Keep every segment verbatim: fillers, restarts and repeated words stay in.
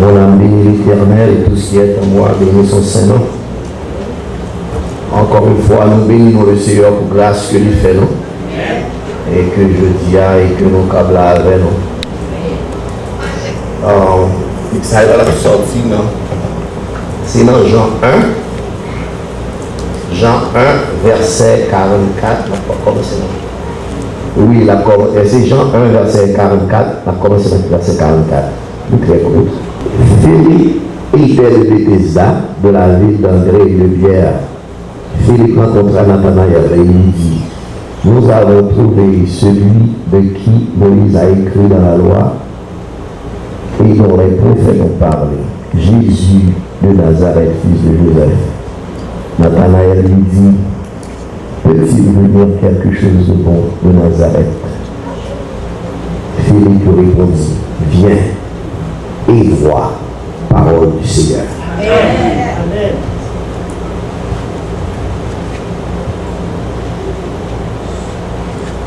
Mon âme bénit l'Éternel et tout ce qui est en moi bénisse son saint nom. Encore une fois, nou beni non le Seigneur pou gras ke li fè nou. E ke jodi a, e ke nou kab la avè nou. Sa l ap sòti nan, se nan Jan en. Jan en, vèsè karannkat, n ap kòmanse nan. Wi, l ap kòmanse, se Jan en, vèsè karannkat, n ap kòmanse nan vèsè karannkat. Li trè kout. Philippe était de Bethesda, de la ville d'André et de Pierre. Philippe rencontra Nathanaël et lui dit, nous avons trouvé celui de qui Moïse a écrit dans la loi et dont les prophètes ont parlé, Jésus de Nazareth, fils de Joseph. Nathanaël lui dit, peut-il venir quelque chose de bon de Nazareth? Philippe lui répondit, viens et vois. Parole du Seigneur. Amen.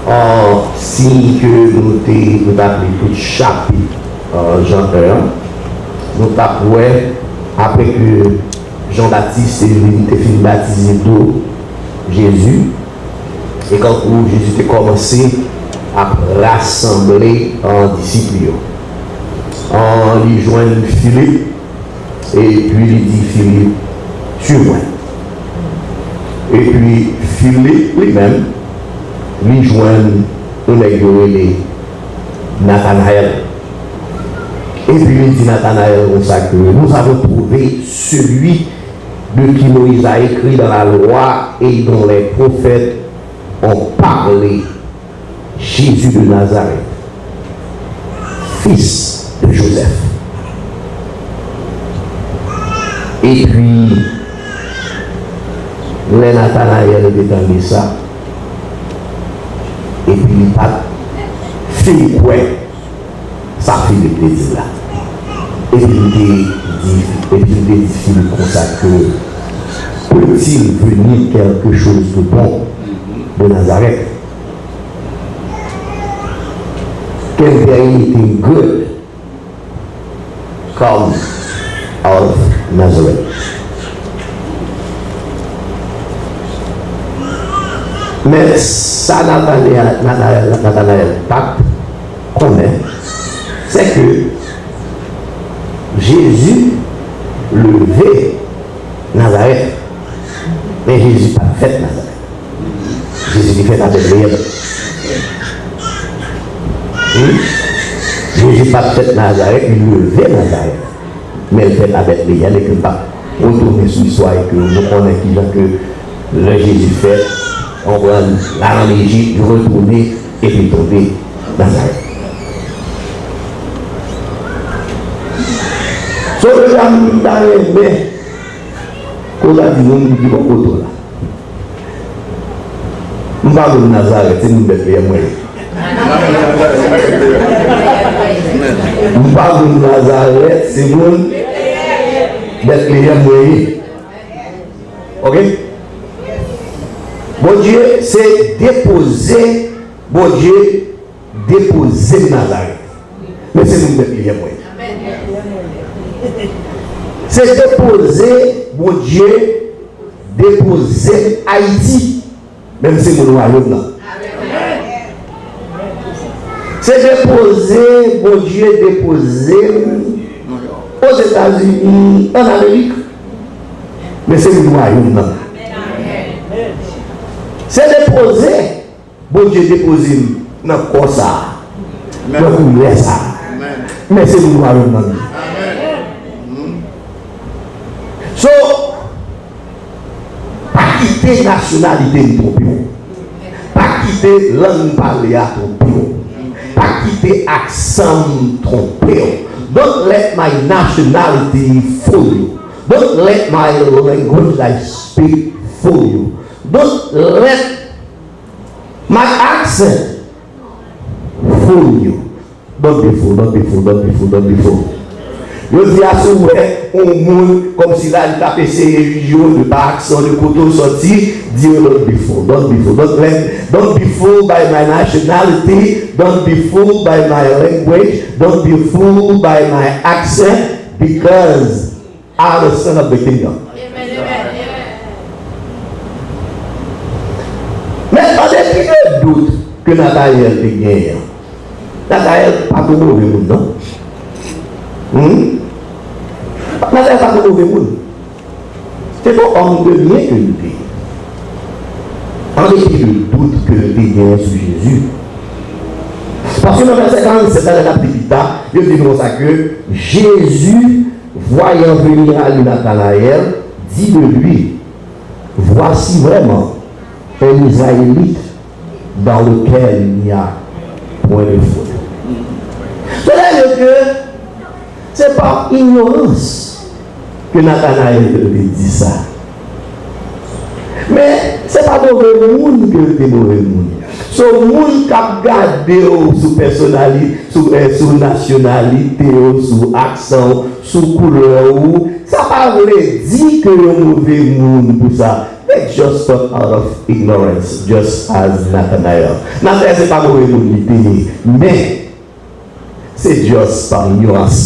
An, si ke nou te, nou t ap li tout chapit, euh, Jan en an, nou t ap wè, apre ke Jan Batis te vin, te fin batize do Jezi, e kankou Jezi te kòmanse ap rasanble, an, disip li yo. An, li jwenn Filip, epi li di Filip, suiv mwen. Epi Filip li menm, li jwenn yon nèg yo rele Natanayèl. Epi li di Natanayèl konsa ke, nous avons trouvé celui de qui Moïse a écrit dans la loi et dont les prophètes ont parlé, Jésus de Nazareth, fils de Joseph. Epi, lè Natanayèl te tande sa, epi li pa t fin kwè sa Filip te di l la. Epi li te di, epi li te di Filip konsa ke, peut-il venir quelque chose de bon de Nazareth? Can there anything good come out of Nazareth? Men sa Natanayèl, Natanayèl, Natanayèl pa t konnen, se ke Jezi leve Nazarèt, men Jezi pa t fèt Nazarèt. Jezi te fèt a Bètleyèm. Wi. Jezi pa t fèt Nazarèt, li leve Nazarèt. Men l fèt a Bètleyèm e ke l pa retounen sou istwa e ke nou konnen kijan ke lè Jezi fèt, on pran l al an Ejip, li retounen epi l tonbe Nazarèt. So, jodi a, m ta renmen ke w ta di moun ki bò kote w la. M pa moun Nazarèt, se moun Bètleyèm mwen ye. M pa moun Nazarèt, se moun Bètleyèm mwen ye. Oke? Bondye se depoze, Bondye depoze m Nazarèt. Men se moun Bètleyèm mwen ye. Se depoze Bondye depoze m Ayiti, men m se moun wayòm nan. Se depoze Bondye depoze m Ozetazini, ann Amerik, men se moun wayòm nan. Se depoze Bondye depoze m nan kò sa a, nan koulè sa a. Men se moun wayòm nan li. So, pa kite nasyonalite m twonpe w. Pa kite lang m pale a twonpe w. Pa kite aksan m twonpe w. Don't let my nationality fool you. Don't let my language I speak fool you. Don't let my accent fool you. Don't be fool, don't be fool, don't be fool, don't be fool. Jodi a, si w wè yon moun kòmsi la, li t ap eseye jije w de pa aksan, de kote w sòti, di yo, don't be fool, don't be fool, don't let, don't be fooled by my nationality, don't be fooled by my language, don't be fooled by my accent. because are the son of the kingdom. Men an depi de dout ke Natanyèl te genyen an, Natanyèl pa t yon move moun, non. Hmm? Natanyèl pa t yon move moun. Se te yon òm de byen ke li te ye. An depi de dout ke yo te genyen sou Jezi. Paske nan vèsè karannsèt la, lè n ap li pita, yo di nou konsa ke Jésus, voyant venir à lui Nathanaël, dit de lui, voici vraiment un Israélite dans lequel il n'y a point de faute. Sètadi ke se pa ignorans ke Natanayèl te di sa. Men, se pa move moun ke l te move moun. Se yon moun k ap gade w sou pèsonali-, sou, eh, sou nasyonalite w, sou aksan w, sou koulè w. Sa pa vle di ke yo move moun pou sa. They just talk out of ignorance, just as Nathanael. Nathanael se pa move moun li te ye, men se just pa ignorans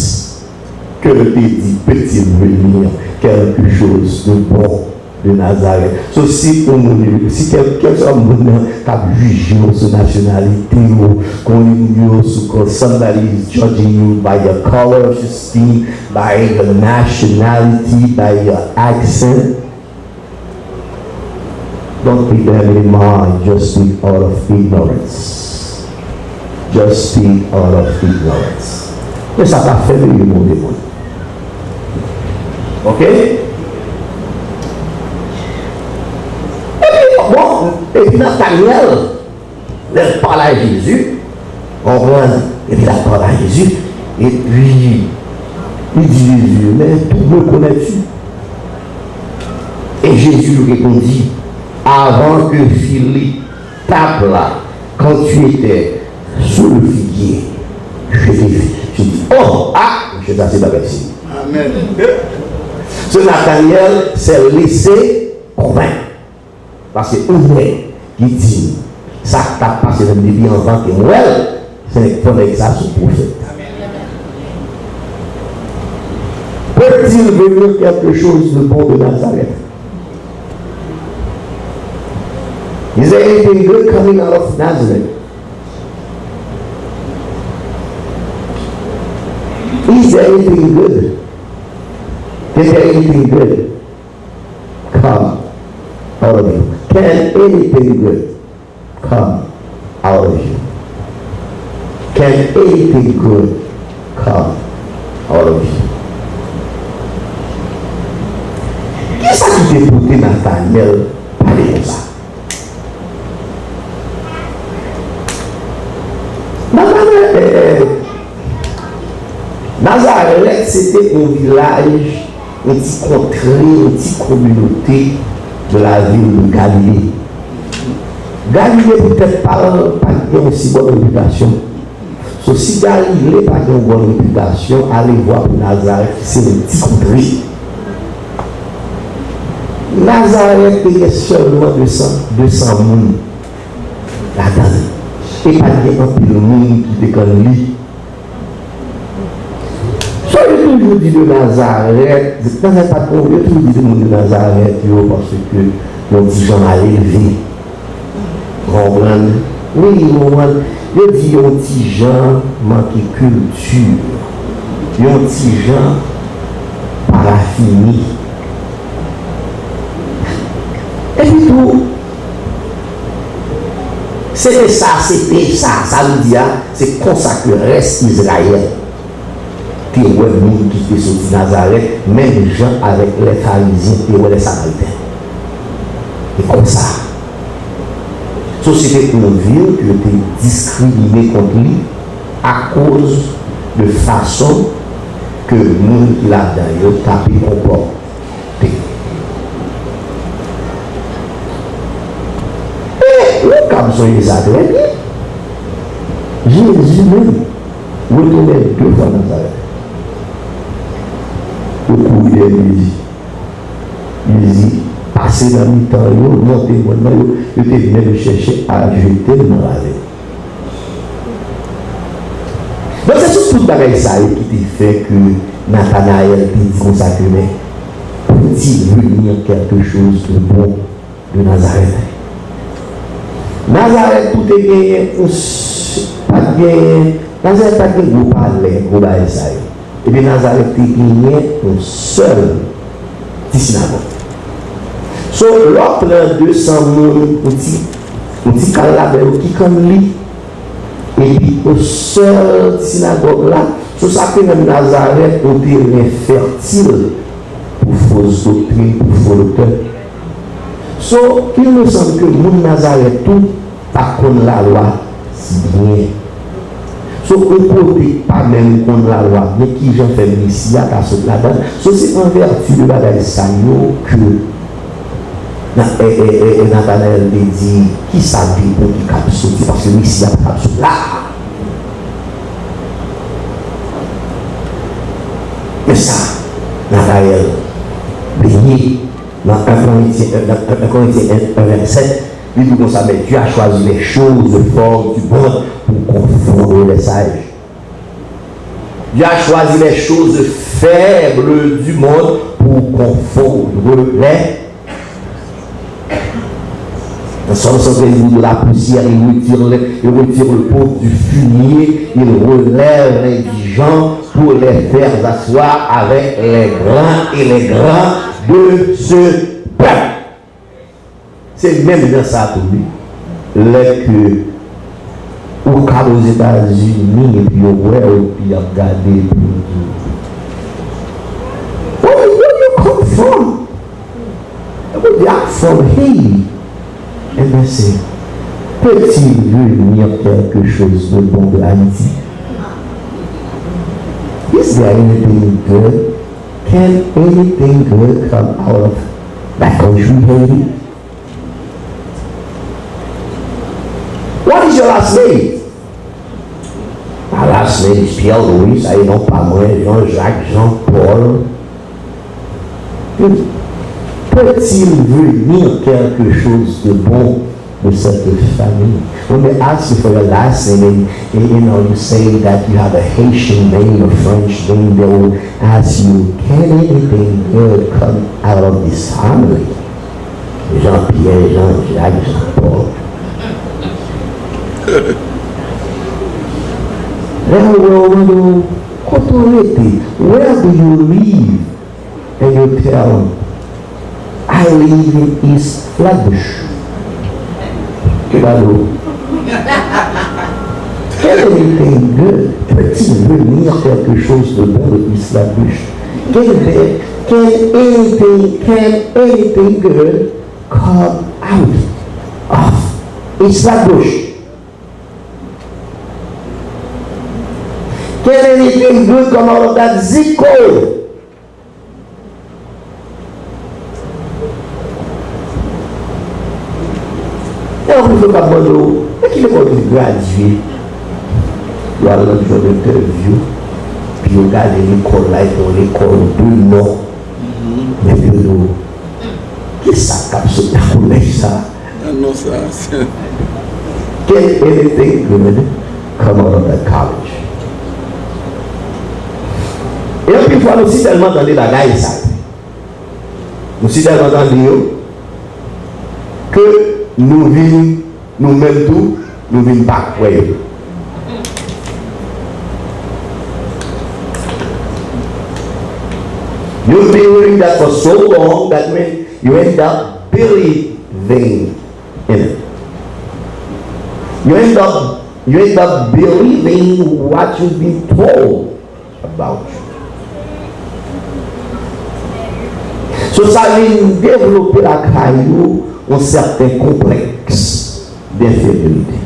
ke l te di, peut-il venir quelque chose de bon de Nazareth? So, si yon moun, si kèl, kèlkeswa moun nan k ap jije w sou nasyonalite w, konnen moun yo sou, somebody is judging you by your color of your skin, by your nationality, by your accent, don't be them anymore, just speak out of ignorance. Just speak out of ignorance. Men sa pa fè de yo move moun. Ok? Epi, bon, epi Natanyèl, lè l pale a Jezi, konprann, epi l ap pale a Jezi, epi li di Jezi, mais d'où me connais-tu? Et Jésus lui répondit, avant que Philippe t'appelât, quand tu étais sous le figuier, je t'ai vu. Je dis, oh, ah, mesye, sa se bagay serye. Amen. Se Natanyèl se lese konvenk. Paske yon nèg ki di m sa k t ap pase menm depi anvan ke m wè l, se nèg, fò nèg sa se yon pwofèt. Peut-il venir quelque chose de bon de Nazareth? Is there anything good coming out of Nazareth? Is there anything good? Is there anything good come out of you? Can anything good come out of you? Can anything good come out of you? Kisa ki te pote Natanyèl pale konsa? Nazarèt, eh, Nazarèt se te yon vilaj, yon ti kontre, yon ti kominote de la vil de Galile. Galile poutèt pa l pa t gen yon si bòn repitasyon. So, si Galile pa gen yon bòn repitasyon, alevwa pou Nazarèt ki se yon ti kontre. Nazarèt te gen sèlman de san, de san moun ladan l. E pa t gen anpil moun ki te konn li. So, yo toujou di de Nazarèt, Nazarèt pa t move, yo toujou di de moun de Nazarèt yo, paske yon ti jan malelve. Konprann? Wi, konprann. Yo di yon ti jan manke kilti. Yon ti jan parafini. Epi tou, se te sa, se te sa, sa nou di a, se konsa ke rès Izrayèl te wè moun ki te soti Nazarèt, menm jan avèk lè Farizyen te wè lè Samariten. E konsa, sosyete pou yon vil ke yo te diskrimine kont li akoz de fason ke moun ki ladan yo t ape konpòte. E nou kab sonje sa trè byen. Jezi menm retounen de fwa Nazarèt. Yo kouri dèyè Jezi. Jezi pase nan mitan yo, monte mòn nan, yo, yo te menm chèche al jete l nan ravin. Donk, se sou tout bagay sa yo ki te fè ke Nathanaël te di konsa ke, men, peut-il venir quelque chose de bon de Nazareth? Nazareth tou te genyen yon s-, pa t genyen, Nazareth pa t gen gwo palè, gwo bagay sa yo. Epi Nazareth te genyen yon sèl ti sinagòg. So, lè w pran de san moun, yon ti, yon ti kal ladan yo ki konn li, epi yon sèl ti sinagòg la, so sa fè menm Nazareth, yo te ren fètil pou fos doktrin, pou fo doktè. So, il me semble que moun Nazareth tou pa t konn lalwa si byen. So, yon kote k pa menm konn lalwa, men kijan fè Mesi a ka sot ladan l? So, se an vèti de bagay sa yo ke Na-, e, e, e, e Natanayèl te di, "Kisa de bon ki kab soti? Paske Mesi a pa kab sot la." Men sa, Natanayèl benyen nan un Korentyen, nan un Korentyen un, un vennsenk, li di konsa, "Mais Dieu a choisi les choses folles du monde pour confondre les sages." Dieu a choisi les choses faibles du monde pour confondre les. Dans Psaume cent treize, il dit, "De la poussière, il retire le, il retire le pauvre du fumier, il relève l'indigent pour les faire asseoir avec les grands et les grands de ce peuple." Se menm jan sa tou wi. Lè ke ou ka Ozetazini epi yo wè w epi y ap gade epi yo di, "Where, where you come from?" Epi w di, "I'm from Haiti." And they say, "Peut-il venir quelque chose de bon de Haïti?" Is there anything good? Can anything good come out of that country, Haiti? What is your last name? My last name is Pierre Louis, sa e non pa mwen, Jean Jacques, Jean Paul. Peut-il venir quelque chose de bon de cette famille? When they ask you for your last name and, and, you know, you say that you have a Haitian name, a French name, they will ask you, "Can anything good come out of this family?" Jean Pierre, Jean Jacques, Jean Paul. Lè yo wè w, yo mande w, "Kote w rete? Where do you live?" And you tell them, "I live in East Flatbush." Ki ba nou? Can anything good, peut-il venir quelque chose de bon de East Flatbush? Can there, can anything, can anything good come out of East Flatbush? Can anything good come out of that zip code? Gen anpil moun k ap mande w, "Men ki lekòl ou te gradye?" Yo al nan yon entèvyou, epi yo gade lekòl la, epi yon lekòl de non. Epi yo di w, "Kisa k ap sot nan kolèj sa a?" Ah non, sa, se Can anything good come out of that college? E anpil fwa, nou si tèlman tande bagay sa yo. Nou si tèlman tande yo, ke nou vin, nou menm tou, nou vin pa kwè yo. You've been hearing that for so long that when you end up believing in it. You end up, you end up believing what you've been told about you. So, sa vin devlope lakay ou yon sèten konplèks denferyorite.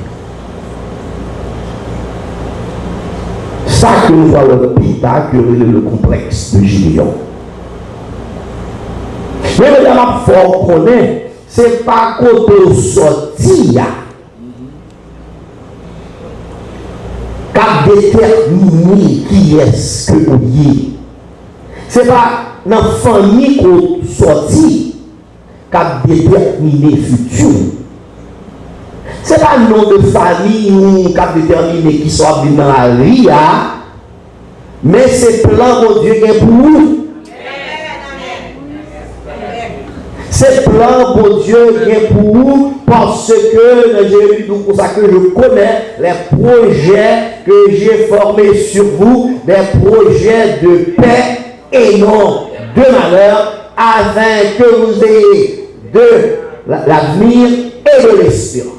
Sa ke nou pral wè pita ke yo rele le complexe de Gédéon. Men medam ap fè w konnen, se pa kote w sòti a k ap detèmine kiyès ke ou ye. Se pa nan fanmi ke w sòti k ap detèmine fiti w. Se pa non de fanmi ou k ap detèmine kisa w ap vin nan lari a. Men se plan Bondye gen pou ou. Se plan Bondye gen pou ou, paske nan Jeremi di konsa ke je connais les projets que j'ai formés sur vous, des projets de paix et non de malheur, afin que vous ayez de la- l'avenir et de l'espérance.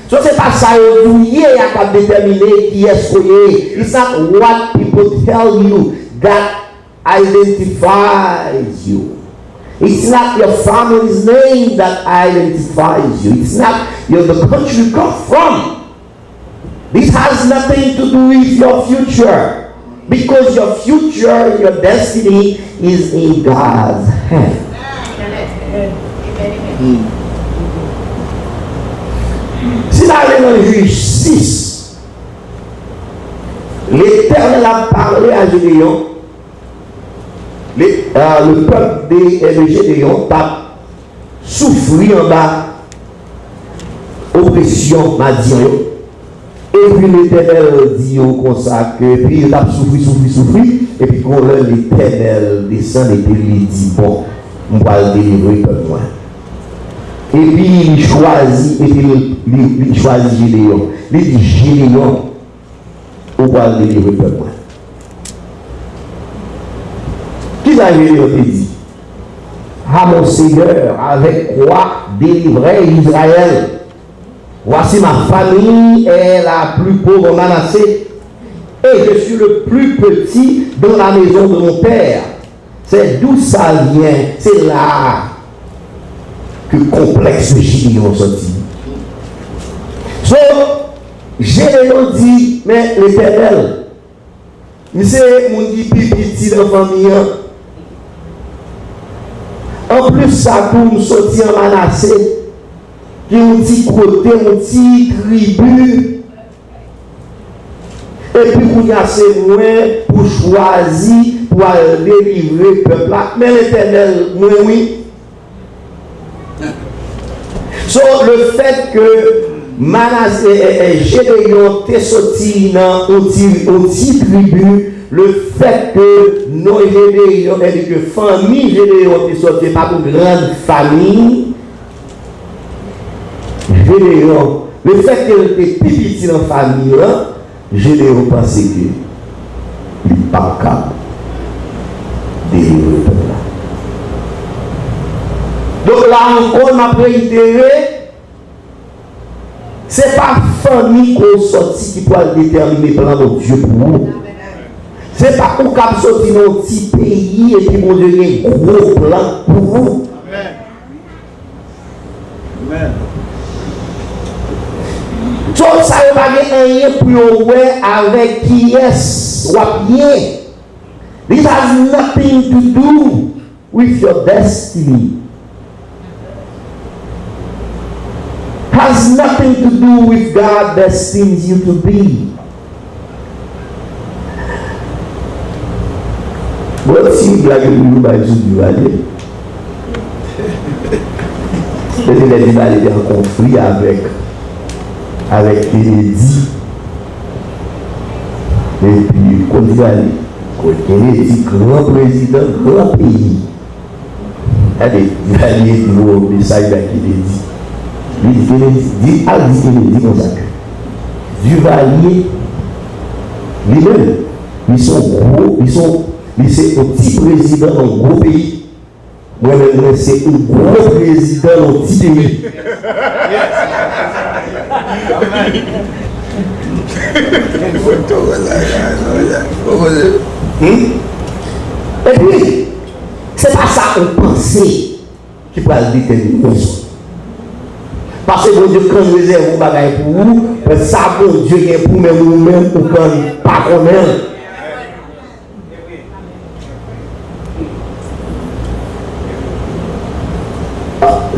So se pa sa yo di w ye a k ap detèmine kiyès ke w ye. It's not what people tell you that identifies you. It's not your family's name that identifies you. It's not your, the country you come from. This has nothing to do with your future. Because your future, your destiny is in God's hand. Si n ale nan Jij sis, Letènèl ap pale a Jedeyon. Le, euh, le peuple de, de Jedeyon t ap soufri anba opresyon Madyan yo. Epi Letènèl di yo konsa ke, epi yo t ap soufri, soufri, soufri, epi gon lè Letènèl desann epi li di, bon, m pral delivre pèp mwen. Epi li chwazi, epi li, li, li chwazi Jedeyon. Li di, Jedeyon, ou pral delivre pèp mwen. Kisa Jedeyon te di? Ah mon Seigneur, avec quoi délivrai-je Israël? Voici ma famille est la plus pauvre en Manassé, et je suis le plus petit dans la maison de mon père. C'est d'où ça vient? Se la ke konplèks Jedeyon sòti. So, Jedeyon di, men Letènèl, mi se moun ki pi piti nan fanmi an. Anplis sa tou, m soti an Manase, ki yon ti kote, yon ti tribi. Epi kounye a se mwen pou chwazi pou al delivre pèp la. Men Letènèl, mwen wi. So, lefèt ke Manase, e, e, e, Jedeyon te soti nan yon ti, yon ti tribi, lefèt ke non Jedeyon, sètadi ke fanmi Jedeyon te soti, e pa yon gran fanmi, Jedeyon, lefèt ke l te pi piti nan fanmi an, Jedeyon panse ke li p ap kab delivre pèp la. Donk, la ankò, m ap reitere, se pa fanmi ke w sòti ki pral detèmine plan Bondye pou ou. Se pa ou k ap soti nan yon ti peyi epi Bondye gen gwo plan pou ou. Amen. So, sa yo pa gen anyen pou yo wè avèk kiyès w ap ye. This has nothing to do with your destiny. Has nothing to do with God destines you to be. Bon, ti blag yo toujou bay sou Duvalier. Petèt lè Duvalier te an konfli avèk, avèk Kennedy. Epi, kon Duvalier, Kennedy, gran prezidan, gran peyi. Gade, Duvalier di yon mesaj la Kennedy. Li di Kennedy, di, al di Kennedy konsa ke Duvalier, li menm, li se yon gwo, li se yon, li se yon ti prezidan nan yon gwo peyi. Mwen menm, mwen se yon gwo prezidan nan yon ti peyi. Hmm? Epi, se pa sa ou panse ki pral detèmine w. Paske Bondye konn rezève yon bagay pou ou, men sa Bondye gen pou men ou menm, ou konn pa konnen l.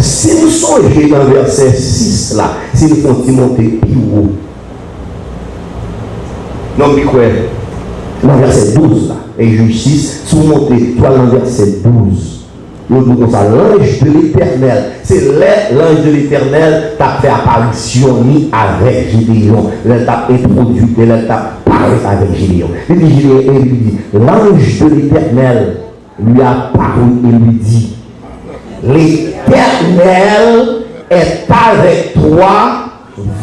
Si nou sonje nan vèsè sis la, si nou fè yon ti monte pi wo, non, m pi kwè nan vèsè douz la, e Jij sis, si w monte, si w al nan vèsè douz, Yo di w konsa, l'ange de l'Éternel. Se lè l'ange de l'Éternel t ap fè aparisyon li avèk Jedeyon, lè l t ap entwodui, lè l t ap parèt avèk Jedeyon. Li di Jedeyon, e li di, l'ange de l'Éternel lui apparut et lui dit, L'Éternel est avec toi,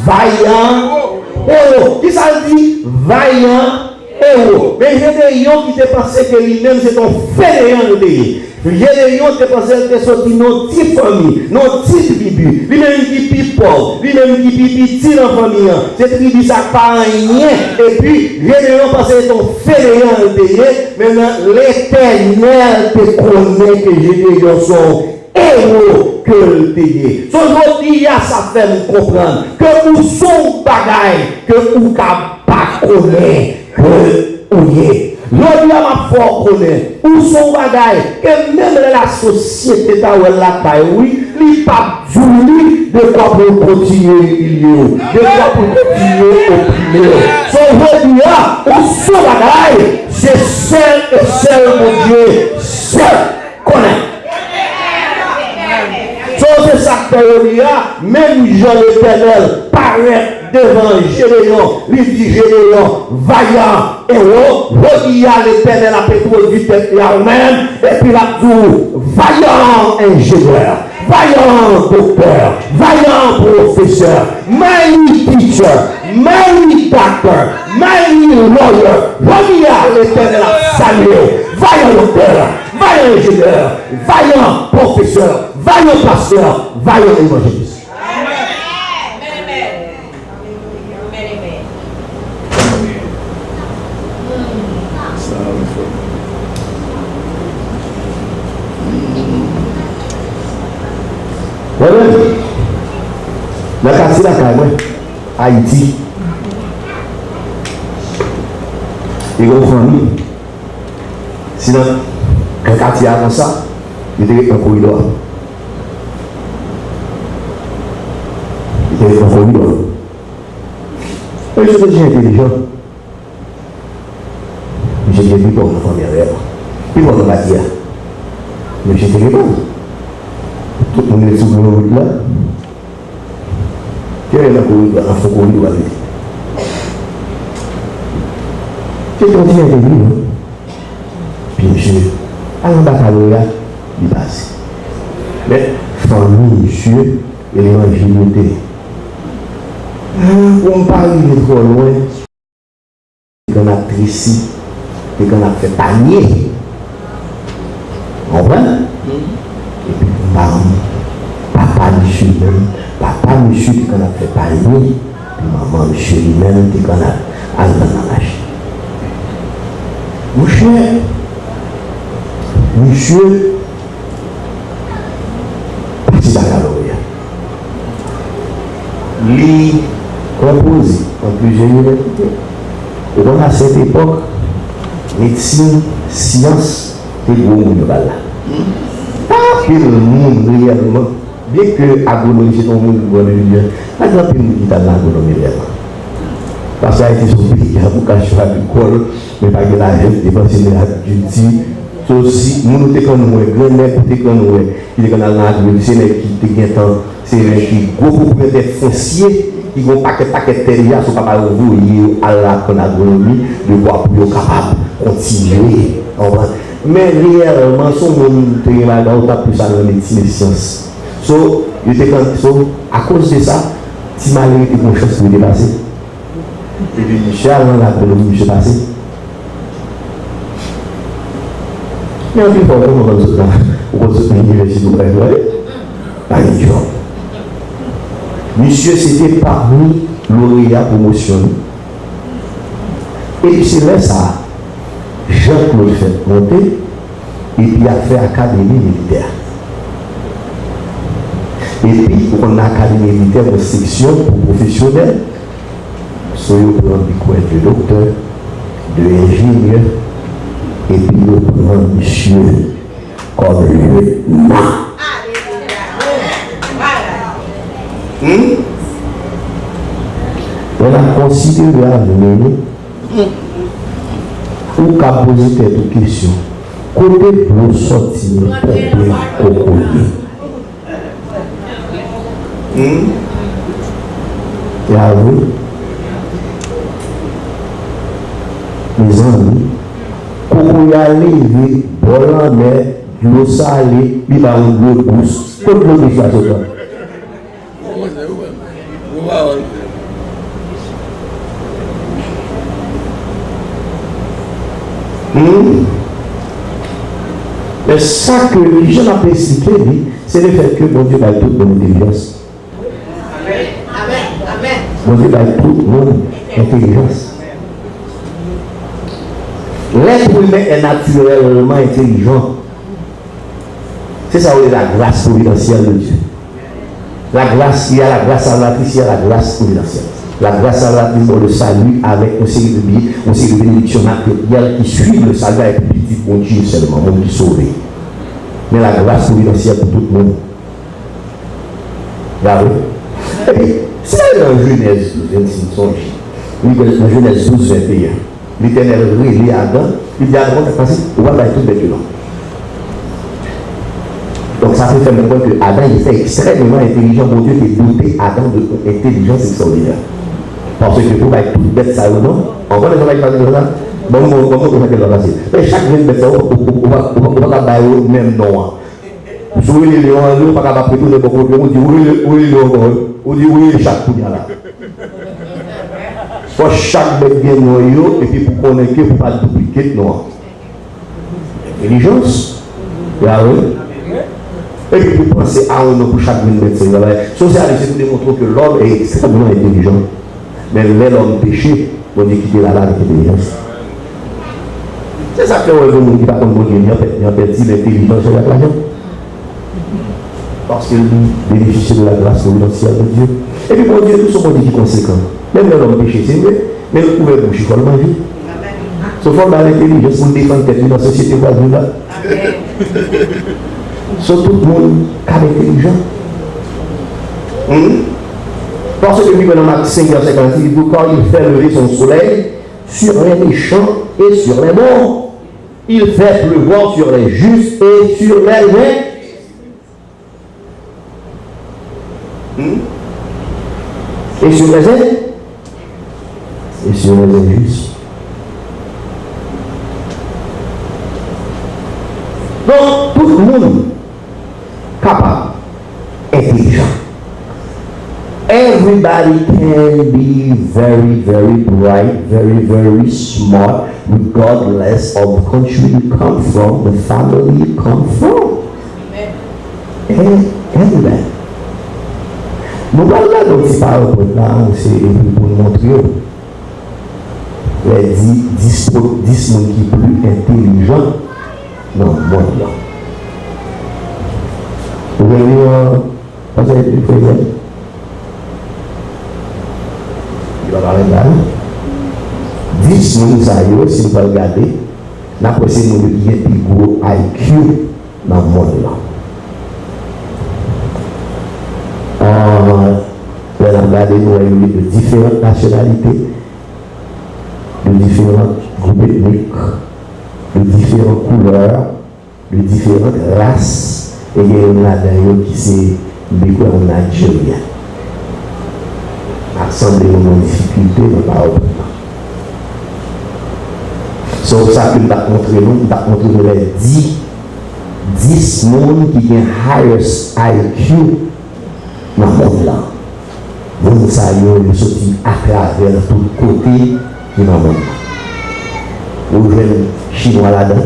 vaillant héros. Kisa l di? Vaillant héros. Men Jedeyon ki te panse ke li menm se t on feneyan l te ye. Jedeyon te panse l te soti nan yon ti fanmi, nan yon ti tribi. Li menm ki pi pòv, li menm ki pi piti nan fanmi an. Se tribi sa k pa anyen. Epi, Jedeyon panse se t on feneyan l te ye. Men Letènèl te konnen ke Jedeyon se yon ewo ke l te ye. So, jodi a, sa fè m konprann ke ou se yon bagay ke ou ka pa konnen ke ou ye. Jodi a, m ap fè w konnen, ou se yon bagay ke menm lè lasosyete ta wè l lakay ou, wi, li p ap di w li dekwa pou l kontinye imilye w, dekwa pou l kontinye oprime w. So, jodi a, ou se yon bagay, se sèl e sèl Bondye sèl konnen. So, se sa k fè jodi a, menm jan Letènèl parèt devan Jedeyon, li di Jedeyon, vayan ewo, jodi a, Letènèl ap entwodui tèt li a ou menm, epi l ap di w, vayan enjenyè, vayan doktè, vayan pwofesè, mighty teacher, mighty doctor, mighty lawyer. Jodi a, Letènèl ap salye w, vayan doktè, vayan enjenyè, vayan pwofesè, vayan pastè, vayan evanjelis. Mwen menm, nan katye lakay mwen, Ayiti, li gen yon fanmi, si nan, nan katye a konsa, li te ret nan koridò a. Li te ret nan koridò a. Mesye te jan entelijan. Misye te pi pòv nan fanmi an reyèlman. Pi pòv nan katye a. Misye te gen kòb. Tout moun ret sou bò wout la. Kenbe nan koridò, nan fon koridò a li te. Te kontinye te vini, non? Pi misye al nan bakaloreya, li pase. Men, fanmi misye, e levanjil yo te. Ah, pou m pa rive twò lwen, te konn ap tresi, te konn ap fè panye. Konprann? Epi pou madanm, papa misye menm, papa misye te konn ap fè panye, epi manman misye li menm te konn ap al vann nan mache. Monchè, misye pati bakaloreya. Li konpoze an plizyè inivèsite. Ou konn a sèt epòk, medsin, syans, te gwo moun yo pral la. Pa anpil moun reyèlman, byenke agwonomi se te yon moun ki gwo nan milye, pa gen anpil moun ki t al nan agwonomi reyèlman. Paske Ayiti se yon peyi a vokasyon agrikòl, men pa gen lajan ki depanse nan agrikilti. So, si moun ou te konn wè, gran nèg ou te konn wè, ki te konn al nan agrikilti, se nèg ki te gentan, se nèg ki gwo pwopriyetè fonsye, ki gen yon pakèt, pakèt tè deja, so papa yo voye yo al aprann agwonomi, dekwa pou yo kapab kontinye, konprann. Men reyèlman, si yon moun te gen bagay, ou t ap plis al nan medsin e syans. So, yo te konn, so, akoz de sa, ti malere te gen yon chans pou yo te pase. Epi misye al nan lakou, misye pase. Men anpil fwa, ou konn sot nan, ou konn sot nan inivèsite, ou pa gen djòb. Misye se te pami loreya pwomosyon li. Epi se lè sa a, Jean Claude fèk monte, epi y ap fè akademi militè. Epi, ou konn nan akademi militè, gen seksyon pou pwofesyonèl. So, yo pran bikwè de doktè, de enjenyè, epi yo pran misye kòm lyetnan. Hmm? Lè n ap konsidere avni nou, ou ka poze tèt ou kesyon. Kote dlo sòti nan ponpe kokoye? Hmm? Gade. Mezanmi, kokoye a leve bò lanmè, dlo sale, li ba yon dlo dous. Kot dlo dous la sot la? Hmm? Men sa ke, kijan n ap esplike li, se lefètke Bondye bay tout moun entèlijans. Bondye bay tout moun entèlijans. L'être humain est naturellement intelligent. C'est ça, la grâce providentielle de Dieu. La grâce, il y a la grâce salvatrice, il y a la grâce providentielle. La grâce salvatrice, bon, le salut avec une série de biens, une série de bénédictions matérielles qui suivent le salut avec pitit Bondye sèlman, moun ki sove. Men la grâce providentielle pou tout moun. Gade. Epi, si w al nan Jenèz douz, vennsis, sonje. Li nan Jenèz douz, venteyen. Letènèl rele Adan, li di, Adan, sa k pase? Ou pa bay tout bèt yo non. Donk, sa te fè m konprann ke Adan, il était extrêmement intelligent. Bondye te dote Adan de yon entèlijans ekstraòdinè. Paske pou bay tout bèt sa yo non, ankò lè sa bay pase konsa, bon, bon, bon, bon, sa te pase. Men chak grenn bèt sa yo, ou, ou, ou, ou, ou pa ka bay yo menm non an. Si w rele lyon an, ou pa kapab retounen bò kote, ou di, ou rele, ou rele lyon ankò, wi. Ou di, ou rele chat kounye a la. Fò chak bèt gen non yo, epi pou konnen ke pou pa duplike non an. Entèlijans. Ya wi. Epi pou panse a yon non pou chak grenn bèt sa yo. Sosyalize pou demontre ke lòm est extrêmement intelligent. Men lè lòm peche, Bondye kite l ale avèk entèlijans. Se sa k fè w wè gen moun ki pa konn Bondye, li an pèdi, li an pèdi lentèlijans li ak lajan. Paske li benefisye de la grâce providentielle de Dieu. Epi Bondye tou se yon Bondye ki konsekan. Menm lè lòm peche, se vre, men l ouvè bouch li, fò l manje. So, fò l ba l entèlijans pou l defann tèt li nan sosyete vwazin la. So, tout moun ka entèlijan. Hmm? Paske Bib nan Mak senk, vèsè karannsis, li di, car il fait lever son soleil sur les méchants et sur les bons. Il fait pleuvoir sur les justes et sur les injustes. Hmm? Et sur les in-, et sur les injustes. Donk, tout moun kapab entèlijan. Everybody can be very, very bright, very, very smart, regardless of the country you come from, the family you come from. Amen. Everybody. Nou pral gade yon ti PowerPoint la, se pou, pou n montre w. Lè di, dis po-, dis moun ki pli entèlijan nan mond lan. Ou gen li an, panse li fè zen? Li pa parèt la, non? Dis moun sa yo, si nou pral gade, n ap wè se moun yo ki gen pi gwo I Q nan mond lan. Ah, lè n ap gade, nou wè yo de diferan nasyonalite, de diferan gwoup etnik, de diferan koulè, de diferan ras, e gen youn ladan yo ki se, m te kwè, yon Nijeryen. Ap sanble yon difikilte nan PowerPoint lan. So, sa ke m t ap montre nou, m t ap montre nou lè di, dis moun ki gen highest I Q nan mond lan. Moun sa yo, yo soti atravè tout kote ki nan mond lan. Ou jwenn chinwa ladan,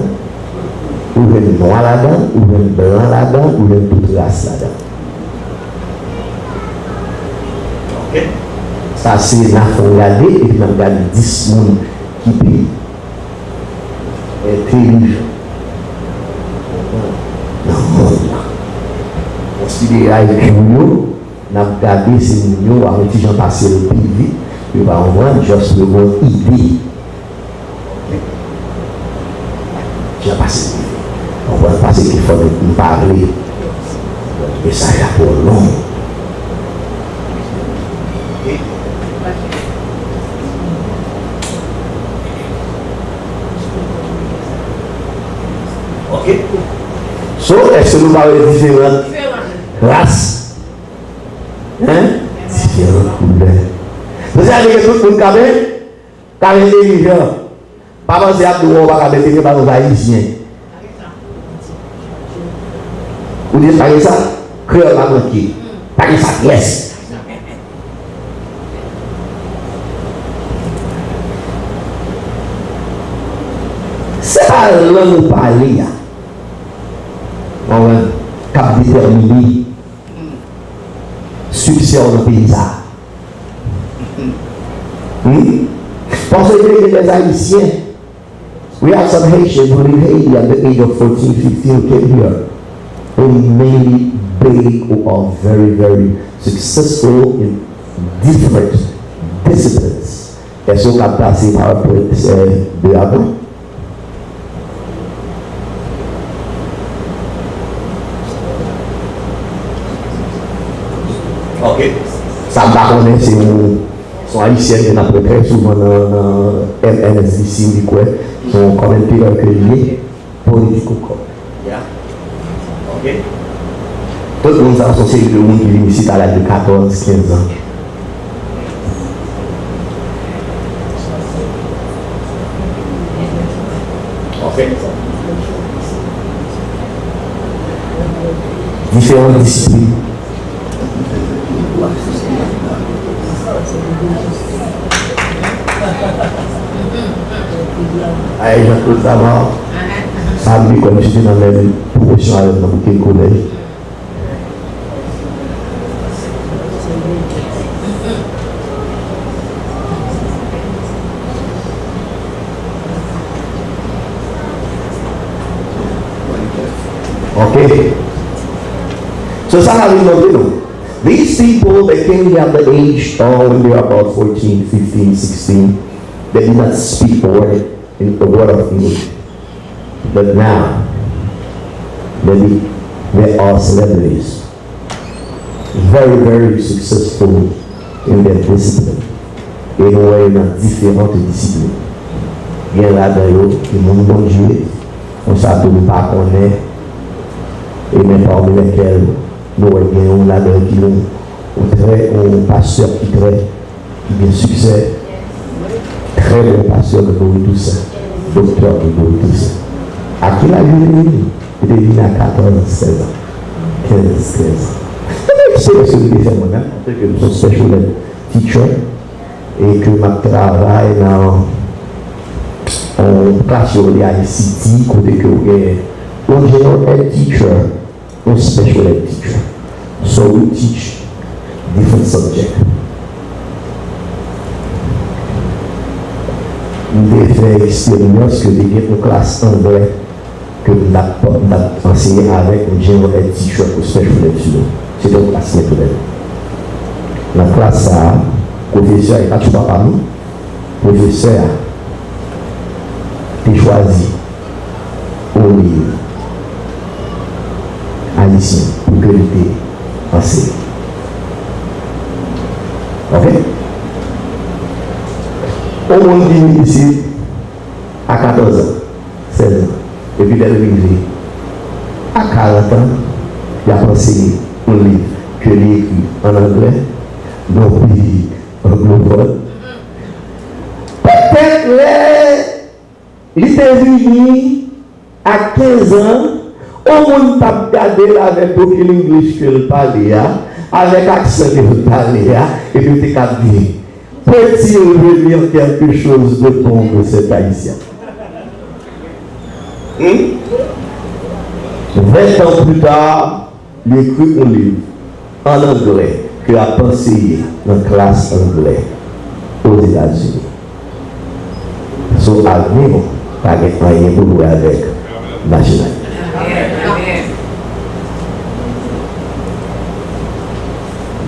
ou jwenn nwa ladan, ou jwenn blan ladan, ou jwenn tout ras ladan. Ok? Sa se n a fè yon gade, epi n ap gade dis moun ki pi entèlijan nan mond lan. Konsidere I Q yo, n ap gade se moun yo, w ap yon ti jan pase l pi vit, yo pa konprann, just pou yo gen yon ide. Ti jan pase l pi vit. Konprann, pase ke fò nou pale. Mesaj la twò long. Èske nou pa wè diferan ras? Hein? Diferan koulè. Sa vle di ke tout moun ka vin, ka vin dirijan. Pa panse ap di w pa ka vin dirijan, pa nou Ayisyen. Ou di pa gen sa? Kreyòl pa manke. Pa gen sa pyès. Se pa lang ou pale a, konprann, k ap detèmine siksè w nan peyi sa a. Wi. Paske gen des Haitiens. We have some Haitians who leave Haiti at the age of fourteen, fifteen, came here, who mainly big, who are very, very successful in different disciplines. Èske w ka pase PowerPoint, euh, de a mwen? Ok. Sa m pa konnen, se yon, se yon Ayisyèn ke n ap wè trè souvan nan, nan M N S D C, m kwè. Se yon commentator ke li ye. Political correct. Yeah. Ok. Tout moun sa se yon seri de moun ki vin isit a laj de katòz, kenz an. Ok. Diferan disiplin. Ay, Jean-Claude Lamarre, sa m di kòm si te nan menm pwofesyon avè m nan bouke kolèj. Ok. So, sa ka vin montre nou. These people, they came here at the age, uh, when they were about fourteen, fifteen, sixteen, they did not speak a word, in a word of English. But now, they, be, they are celebrities. Very, very successful in their discipline. E nou wè yo nan diferan disiplin. Gen ladan yo ki moun Bondye, konsa tou nou pa konnen, e men parmi lesquels nou wè gen yon ladan yo ki yon, yon trè, yon pastè ki trè, ki gen siksè, trè bon pastè Gregory Toussaint, doktè Gregory Toussaint. A ki laj li te vini? Li te vini a katòz, sèz an, kenz, trèz an. Se yon eksperyans ke li te fè mwen menm, antanke m se yon special ed teacher, e ke m ap travay nan yon klas yo rele I C T, kote ke ou gen yon general ed teacher, yon special ed teacher. So we teach different subject. M te fè eksperyans ke te gen yon klas anglè ke m t ap, m t ap anseye avèk yon general ed teacher pou special ed student. Se te yon klas menm tou lè. Nan klas sa a, pwofesè a, e pa t chwa pa m, pwofesè a te chwazi yon liv ayisyen pou ke li te anseye. Ok? Yon moun ki vin isit a katòz an, sèz an, epi lè l rive a karant an, y ap anseye yon liv ke li ekri ann anglè, nan yon peyi anglofòn. Petèt lè li te vini a kenz an, yon moun t ap gade l avèk bokil English ke l pale a, avèk aksan ke l pale a, epi l te ka ap di, peut-il retenir quelque chose de bon de cet Haïtien? Hmm? Vingt ans plus tard, li ekri yon liv ann anglè ke ap anseye nan klas anglè Ozetazini. So, avni w pa gen anyen pou l wè avèk nasyonalite.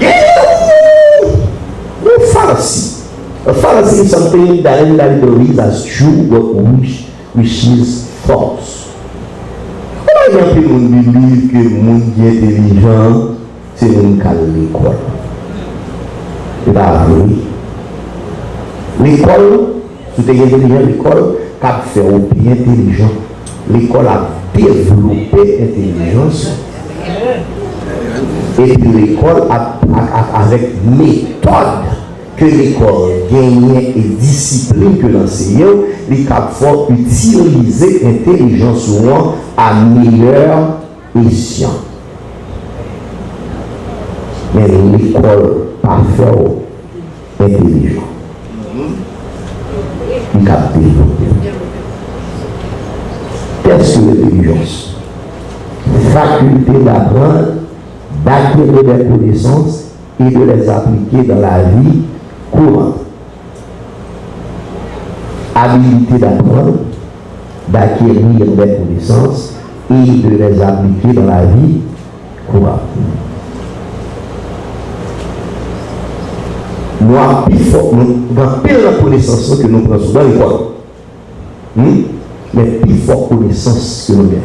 Gen yon, yon fallacy. A fallacy is something that anybody believes as true but which, which is false. Ou pa gen anpil moun believe ke moun ki entelijan se moun k al lekòl. Se pa vre. Lekòl, si w te gen entelijan, lekòl k ap fè w pi entelijan. Lekòl ap devlope entèlijans ou. Epi lekòl ap, ak, ak, avèk metòd ke lekòl genyen e disiplin ke l anseye w, li kab fè w itilize entèlijans ou an a meyè esyan. Men lekòl pa fè w entèlijan. Li kab devlope w. Tès de l'intelligence. Faculté d'apprendre, d'acquérir des connaissances et de les appliquer dans la vie courante. Abilité d'apprendre, d'acquérir des connaissances et de les appliquer dans la vie courante. Nou ap pi fò, nou gen anpil nan konesans nou ke nou pran sou nan lekòl. Hmm? Men pi fò konesans ke nou gen,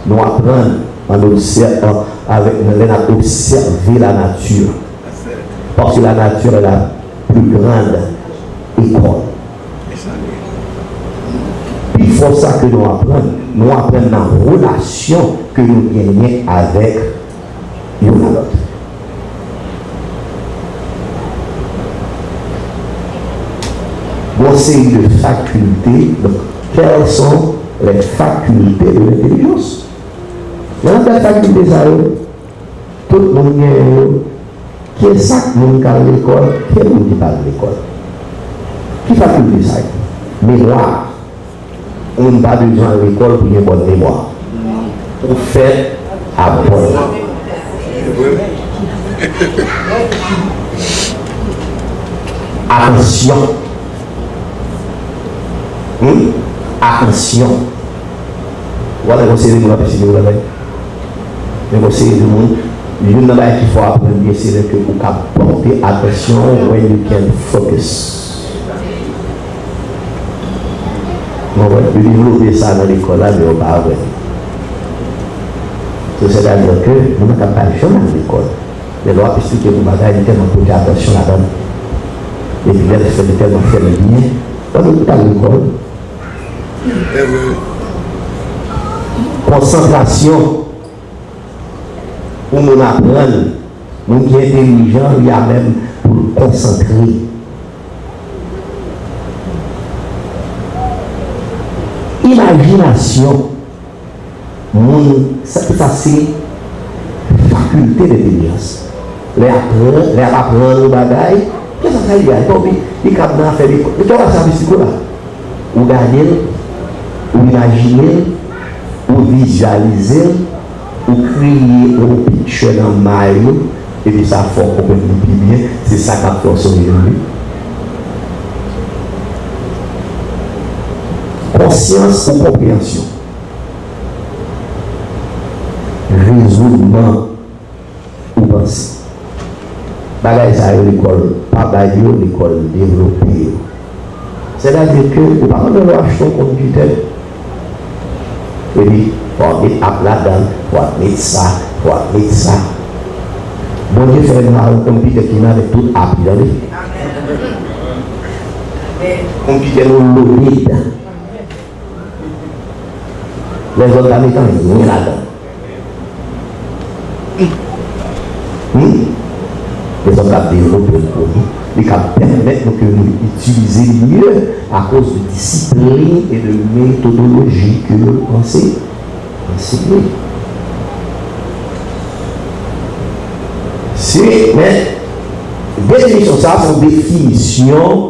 nou aprann an obsè-, an, avèk, lè n ap obsève la nature. Parce que la nature est la plus grande école. Pi fò sa ke nou aprann, nou aprann nan relasyon ke nou genyen avèk youn a lòt. Gon seri de facultés, donc, quelles sont les facultés de l'intelligence? Nan fakilte sa yo, tout moun genyen yo. Ki sa k moun k al lekòl, ki moun ki pa al lekòl? Ki fakilte sa yo? Memwa. Moun pa bezwen al lekòl pou gen bòn memwa. Ou fèt a bòn. Atansyon. Hmm? Atansyon. Ou wè lè gon seri moun ap eseye bagay. Men gon seri de moun, youn nan bagay ki fè w aprann byen, se lè ke ou ka pòte atansyon w, when you can focus. Ou konprann? Yo devlope sa nan lekòl la, men yo pa aprann. So, sètadi ke moun nan ka pa janm al lekòl. Men lè w ap esplike yon bagay, li tèlman pote atansyon ladan l. Epi lè l fè, li tèlman fè l byen, pandan ou t al lekòl. Konsantrasyon. Pou moun aprann, moun ki entèlijan, li amenm pou l konsantre. Imajinasyon. Moun, sa, sa se fakilte de entèlijans. Lè y ap pran, lè y ap aprann yon bagay, kisa sa ye a? Li pa obi-, li kab nan afè lekòl. Lekòl la se atis li la. Ou gade l, ou imajine l, ou vizyalize l, ou kreye yon picture nan may ou, epi sa fè w konprann li pi byen, se sa k ap fè w sonje l wi. Konsyans ou konpreyansyon. Rezònman ou panse. Bagay sa yo lekòl pa bay yo, lekòl devlope yo. Sètadi ke ou pa konn lè w achte yon konpitè, epi fò w met app ladan l, fò w met sa, fò w met sa. Bondye fè nou a yon konpitè ki nan avèk tout app li, tande. Konpitè nou loaded. Lèzòm pa met anyen ladan. Hmm? Lèzòm ka devlope l pou nou. Li ka pèmèt nou ke nou itilize li mye akoz de disiplin e de metodoloji ke l anse-, anseye. Si, men, definisyon sa, se yon definisyon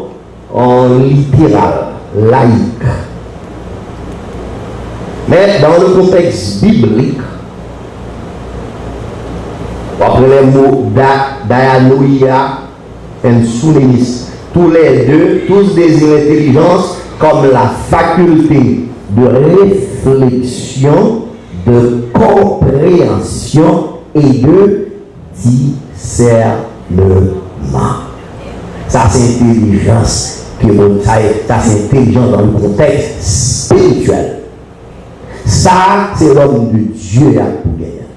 euh, literal, layik. Men, dans le contexte biblique, w ap wè lè mo da-, dianoia and sunemis, tous les deux, tous désignent l'intelligence comme la faculté de réflexion, de compréhension et de disèneman. Sa se entèlijans ke Bondye, sa, sa se entèlijans dans le contexte spirituel. Sa, se lòm de Dye a pou genyen.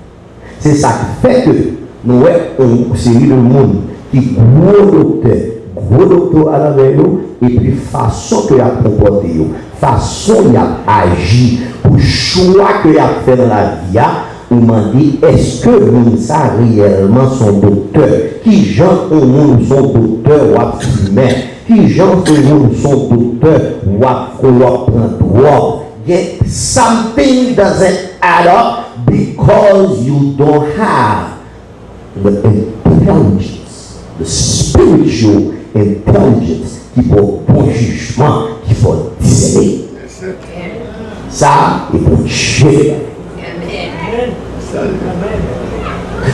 Se sa k fè ke nou wè yon seri de moun ki gwo doktè, gwo doktora nan men yo, epi fason ke y ap konpòte yo, fason y ap aji, Pou chwa ke y ap fè nan lavi a, ou mande, èske moun sa reyèlman se yon doktè? Ki jan yon moun se yon doktè w ap fimen? Ki jan yon moun se yon doktè w ap, w ap pran dwòg? Gen something doesn't add up because you don't have the intelligence, the spiritual intelligence ki fè w bon jijman, ki fè w disène. Sa, e Bondye.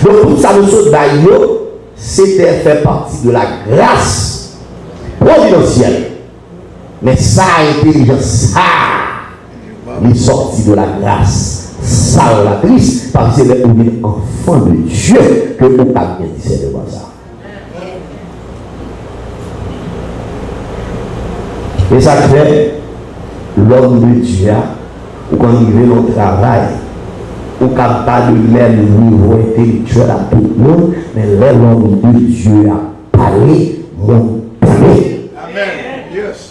Donk, tout sa nou sot bay yo, se te fè pati de la grâce providentielle. Men sa, entèlijans sa, li sòti de la grâce salvatrice, paske se lè ou vin enfant de Dieu ke ou ka gen disèneman sa. E sa k fè, lòm de Dye a, ou konn rive nan yon travay, ou kab pa de menm nivo entèlektyèl ak tout moun, men lè lòm de Dye a pale, moun tande. Amèn. Yes.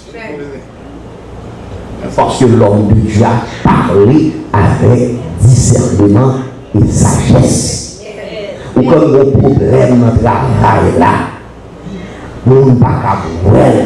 Paske lòm de Dye a pale avèk disèneman e sajès. Ou konn gen pwoblèm nan travay la. Moun pa ka wè l.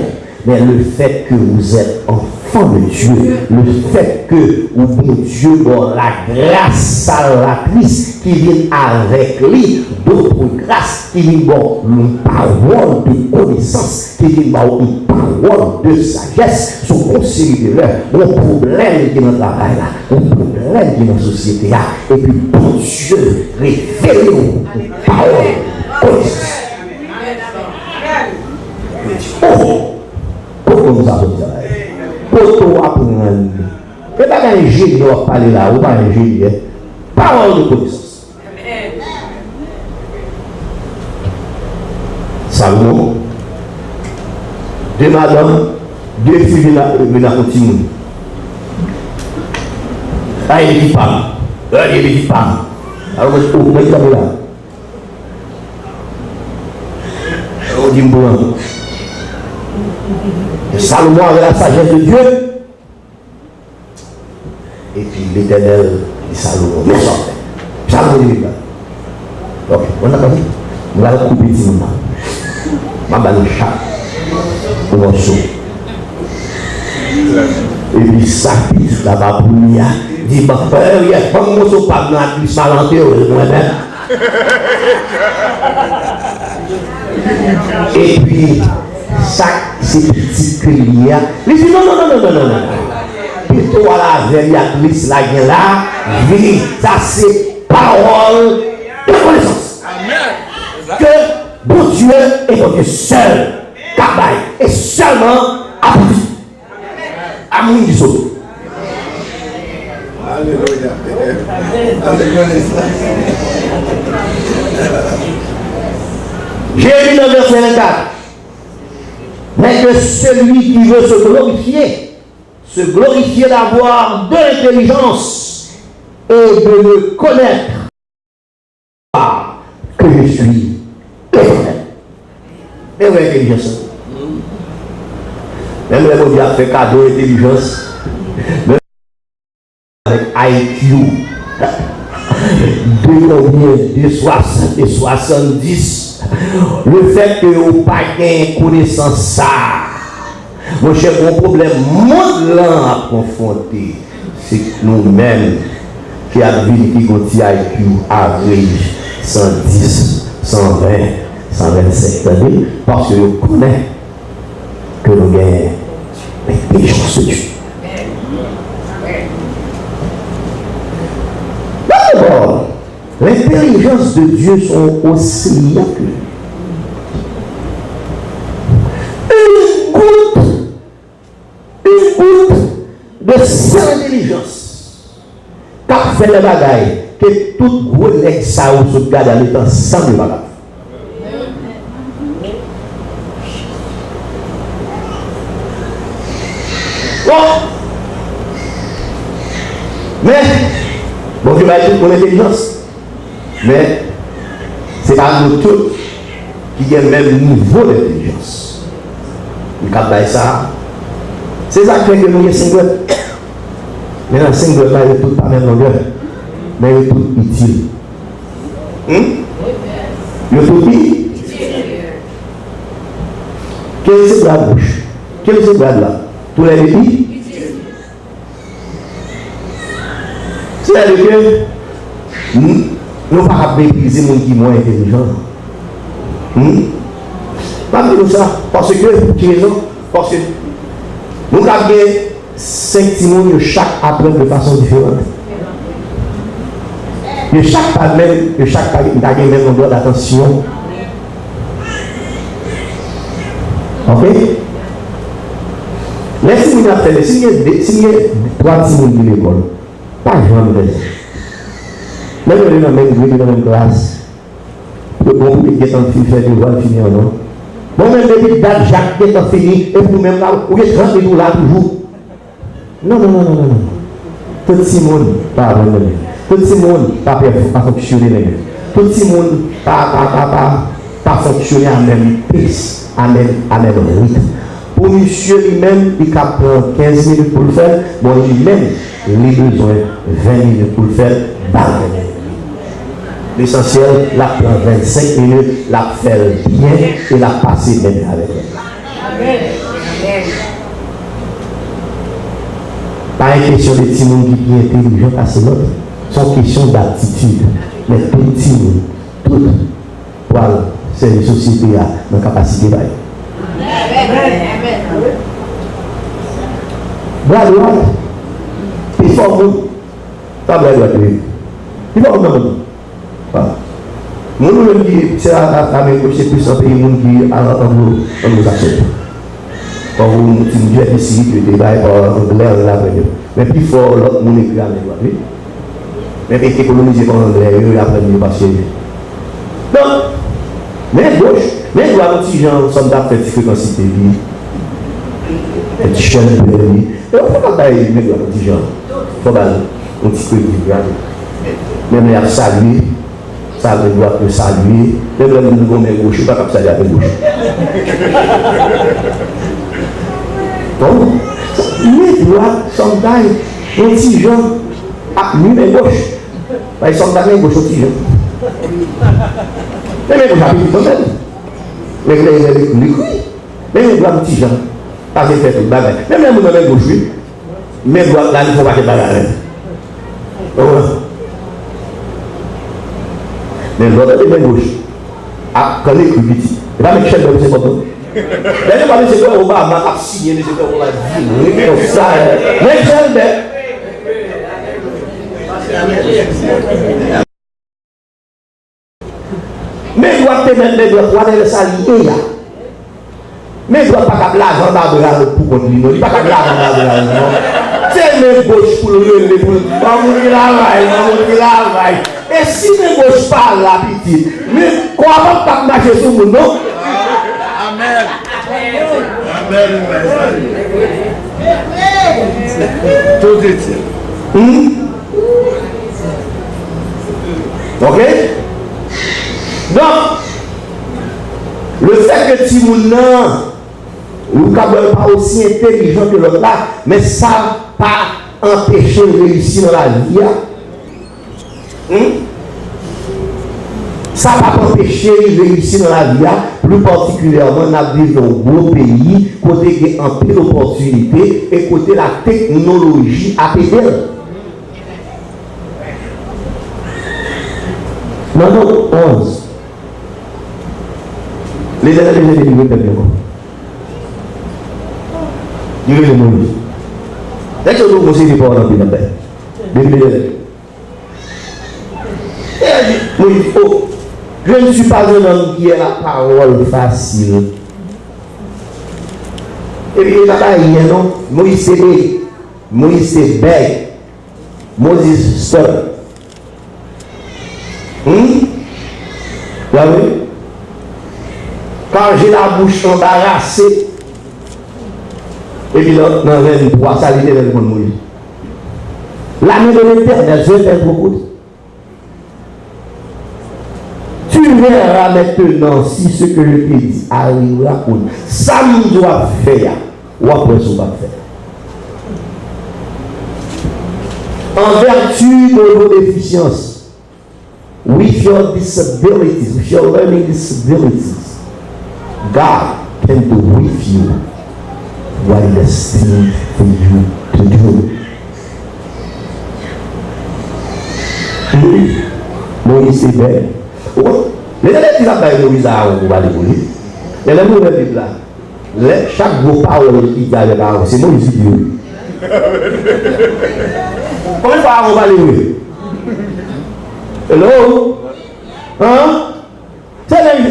Men le fait que vous êtes enfant de Dieu, le fait que ou Bondye ba w la grâce salvatrice ki vin avèk li, d'autres grâces ki vin ba w yon pawòl de konesans, ki vin ba w yon pawòl de sajès, sou yon seri de lè, yon pwoblèm ki nan travay la, yon pwoblèm ki nan sosyete a, epi Bondye revele w yon pawòl konesans. Oh! Kot moun sa sot sa la? Kote w aprann li? E pa enjenyè w ap pale la, ou pa enjenyè. Pawòl de konesans. Salomon, de madanm, de fi vin ak, vin ak yon timoun. Ay, li pa m. Ay, li pa m. Alò, mwen, oh, mwen, kanpe la. Ou di m pran. Salomon avè la sajès de Dye. Epi Letènèl di Salomon, men sa w fè. Salomon di Bib la. Ok, mwen nan pale. Mwen al koupe timoun nan. M ap ba nou chak yon mòso. Epi sa pitit la pa pou li a, di, ban, ban m mòso pa m nan ak plis malante yo, mwen menm. Epi, sa k se pitit ke li ye a, li di, non, non, non. Pito w al avè li ak plis la gen lavi. Sa se pawòl de konesans. Ke Bondye e Bondye sèl k ap bay. E sèlman apati. Amoun di sot. Alelouya. Alelouya. Jérémie neuf, verset vingt-quatre. Mais que celui qui veut se glorifier, se glorifier d'avoir de l'intelligence et de me connaître. Que je suis éternel. Men wè entèlijans lan. Menm lè Bondye ap fè kado entèlijans, menm avèk I Q de konbyen? De swasant e swasanndis. Lefètke ou pa gen konesans sa a, monchè, gon pwoblèm mond lan ap konfwonte. Se nou menm ki ap vin ki gon ti I Q average san dis, san ven, san vennsenk, tande? Paske yo konnen ke nou gen entèlijans de Dye. Dabò, l'intelligence de Dieu se yon oseyan ke une goutte, une goutte de sèl entèlijans k ap fè de bagay ke tout gwo nèg sa yo sot gade a met ansanm yo pa ka fè. Bon. Men, Bondye bay tout moun entèlijans. Men, se pa nou tout ki gen menm nivo d entèlijans. M ka bay sa. Se sa k fè ke nou gen senk lèt. Men nan senk dwèt la, yo tout pa menm longè. Men yo tout itil. Hmm? Yo tout ki? Kel se bra goch? Kel se bra dwat? Toulède ki? Sètadi ke n-, nou pa ap meprize moun ki mwens entèlijan. Hmm? M ap di nou sa, paske, pou ki rezon? Paske nou ka gen senk timoun, yo chak aprann de fason diferan. Yo chak pa menm, yo chak pa ta gen menm nonb datansyon. Ok? Lè timoun ap fè, si m gen de, si m gen twa timoun ki lekòl, pa janm fè sa. Lè yo nan menm grid, yo nan menm klas, yo bon pou yo gentan fin fè devwa, l fini an non. Bon, menm depi dat Jak gentan fini, epi ou menm la, ou gen trant minit ou la toujou. Non, non, non, non, non, non. Tout timoun pa aprann nan men. Tout timoun pa, pa, pa fonksyone nan men. Tout timoun pa, pa, pa, pa, pa fonksyone a menm pes, a menm, a menm ritm. Pou misye li menm, li ka pran kenz minit pou l fè l, bon, li menm, li bezwen ven minit pou l fè l, ba l ven minit. Lesansyèl, l ap pran vennsenk minit, l ap fè l byen e l ap pase menm jan avèk lòt la. Pa yon kesyon de timoun ki pi entèlijan pase lòt. Se yon kesyon d aptitid. Men tout timoun, tout pral sèvi sosyete a nan kapasite pa yo. Bra dwat, pi fò moun, pa bra dwat li ye. Pi fò moun nan moun. Bon. Moun ou menm ki se a, a, a men goch, se plis nan peyi moun ki a, anglo, anglo-sakson. Tankou moun ti moun ki fèt isi, ki te bay pa anglè, anglè aprann yo. Men pi fò lòt moun ekri a men dwat, wi. Men peyi ki kolonize pa anglè yo, y aprann yo paske. Donk, men goch, men dwat yon ti jan, sòm ta fè ti frekansite li. Yon ti chèn pou li. E ou fò bay men dwat yon ti jan. Fò ba l yon ti kredi, gade. Menm lè y ap salye, sa men dwat yo salye. Menm lè moun gon men goch, ou pa kab salye ak men goch. Bon, men dwat, sometimes, yon ti jan, ap nwi men goch. Bay sometimes men goch yon ti jan. Men men goch ap pitit anpil. Men lè, lè li, li kri. Men men dwat yon ti jan. Pase fè tout bagay. Menm lè moun nan men goch, wi. Men dwat la, li fè yon pakèt bagay avè l. Ou konprann? Men lè w tande men goch ap kanpe ekri piti. E pa Michel Bèp se kòb non. Dènye fwa mesye kwè Obama ap siyen, mesye kwè Obama vire konsa. Michel Bèp. Men dwat te mèt men dwat, whatever sa li ye a. Men dwat pa kab lave anba bra l pou kont li non. Li pa kab lave anba bra l non. Se men goch pou l rele pou l di, "Ban moun travay, ban moun travay." E si men goch pa la, pitit, men kò a p ap mache sou moun non. Amèn. Amèn. Tout est dit. Hmm? Ok? Donk, lefètke timoun nan, ou ka wè l pa osi entèlijan ke lòt la, men sa pa anpeche l reyisi nan lavi a. Hmm? Sa p ap anpeche li reyisi nan lavi a, pli patikilyèman n ap viv nan yon gwo peyi kote gen anpil opòtinite e kote la teknoloji ap ede l. Nan Nonb onz, Letènèl te mete li repèt li ankò. Li rele Moyiz. Nèg sa yo gon seri de pawòl anpil anndan. Depi Letènèl. E li, Moyiz di, "Oh, je ne suis pas un homme qui a la parole facile." Epi li pa bay anyen non. Moyiz te bèy. Moyiz te bèy. Moyiz stop. Hmm? Gade. Car j'ai la bouche embarrassée. Epi nan, nan vennntwa, sa Letènèl reponn Moyiz. La main de l'Éternel, je vais faire beaucoup. Tu verras maintenant si ce que je te dis arrivera ou non. Sa m di w ap fè a, w ap wè si w p ap fè. En vertu de vos déficiences, with your disabilities, with your learning disabilities, God can do with you what is destined for you to do. Moyiz te bèg. Ou konn, Letènèl di l ap bay Moyiz Arawon pou pale pou li. Men lè nou ouvè Bib la, lè chak gwo pawòl ki di avèk Arawon, se Moyiz ki di yo. Konbyen fwa Arawon pale vre? Hello? Hein? Se menm,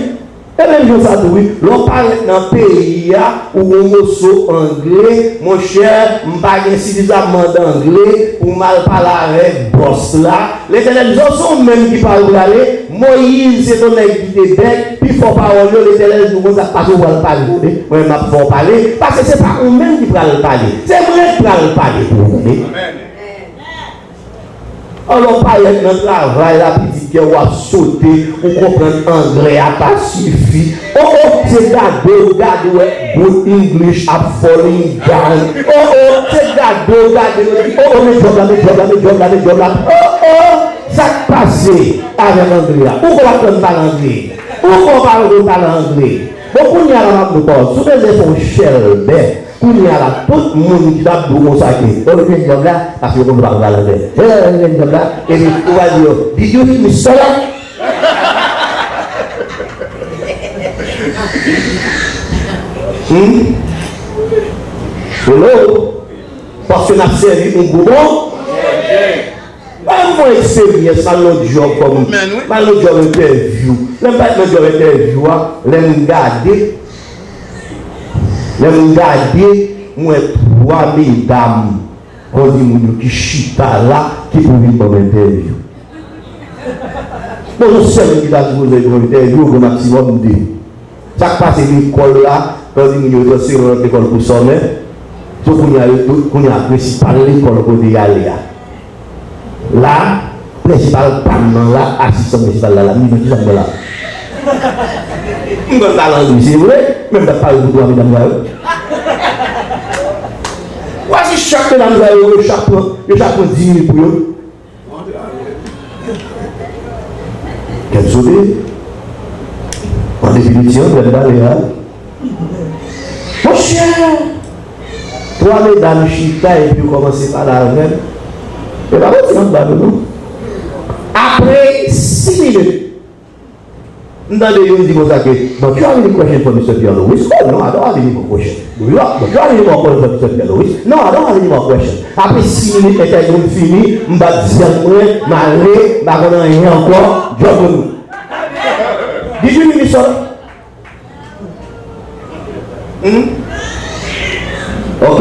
se menm jan sa tou wi. Lè w parèt nan peyi a, ou gon moso angle, monchè, m pa gen sifizamman dangle pou m al pale avèk bòs la. Letènèl di, se ou menm ki pral prale. Moyiz, se t on nèg ki te bèk, pifò pawòl yo, Letènèl di w konsa, pase w pral pale, tande. Mwen, m ap fè w pale, paske se pa ou menm ki pral pale, se mwen k pral pale pou ou, tande. Alò, parèt nan travay la, pitit kè w ap sote, ou konprann anglè a pa sifi. O, o, se gade w gade w wè good English ap falling down. O, o, se gade w gade w di, o, o, men djòb la, men djòb la, men djòb la, men djòb la. O, o, sa k pase avèk anglè a? Ou kwè w ap konn pale anglè? Ou kwè w pa konn pale anglè? Bon, kounye a la, m ap di w, si w bezwen fè yon chèlbè, kounye a la, tout moun ki t ap di w konsa ke, o, jwenn djòb la, paske yo konn pa pale anglè. Yo jwenn djòb la, epi ou va di yo, "Did you hear me, sir?" Hmm? Hello? Paske n ap sèvi yon gwo bon. Mwen, m fè yon eksperyans, m al nan djòb kòm, m al nan djòb entèvyou. Lè m parèt nan djòb entèvyou a, lè m gade, lè m gade, m wè twa medam, kòm di moun yo ki chita la, ki pou vin ban m entèvyou. Bon, yon sèl moun ki ta sipoze ban m entèvyou, gran maksimòm de. Sa k pase lekòl la, kòm di moun yo transfere nan lòt lekòl pou sòmè. So kounye a, yo tout, kounye a, prensipal lekòl kote y ale a. La, prensipal pa m nan la, asistan prensipal la la, m di, "Men kisa m fè la?" M konn pale angle, se vre, men m t ap pale pou twa medam sa yo. Ou wè si chak medam sa yo, yo chak pran, yo chak pran dis minit pou yo. Kè m sote. An definitif, lè m pale a. Monchè! Twa medam chita epi yo kòmanse pale avè m. E pa manti m ap ba nou, non. Apre sis minit, m tande youn di konsa ke, "But you have any question for Mister Pierre Louis?" "Oh, no, I don't have any more question." "But you have any more question for Mister Pierre Louis?" "No, I don't have any more question." Apre sis minit, entèvyou m fini, m bat zèl mwen, m ale, m pa konn anyen ankò, djòb mwen. Did you hear me, sir? Hmm? Ok.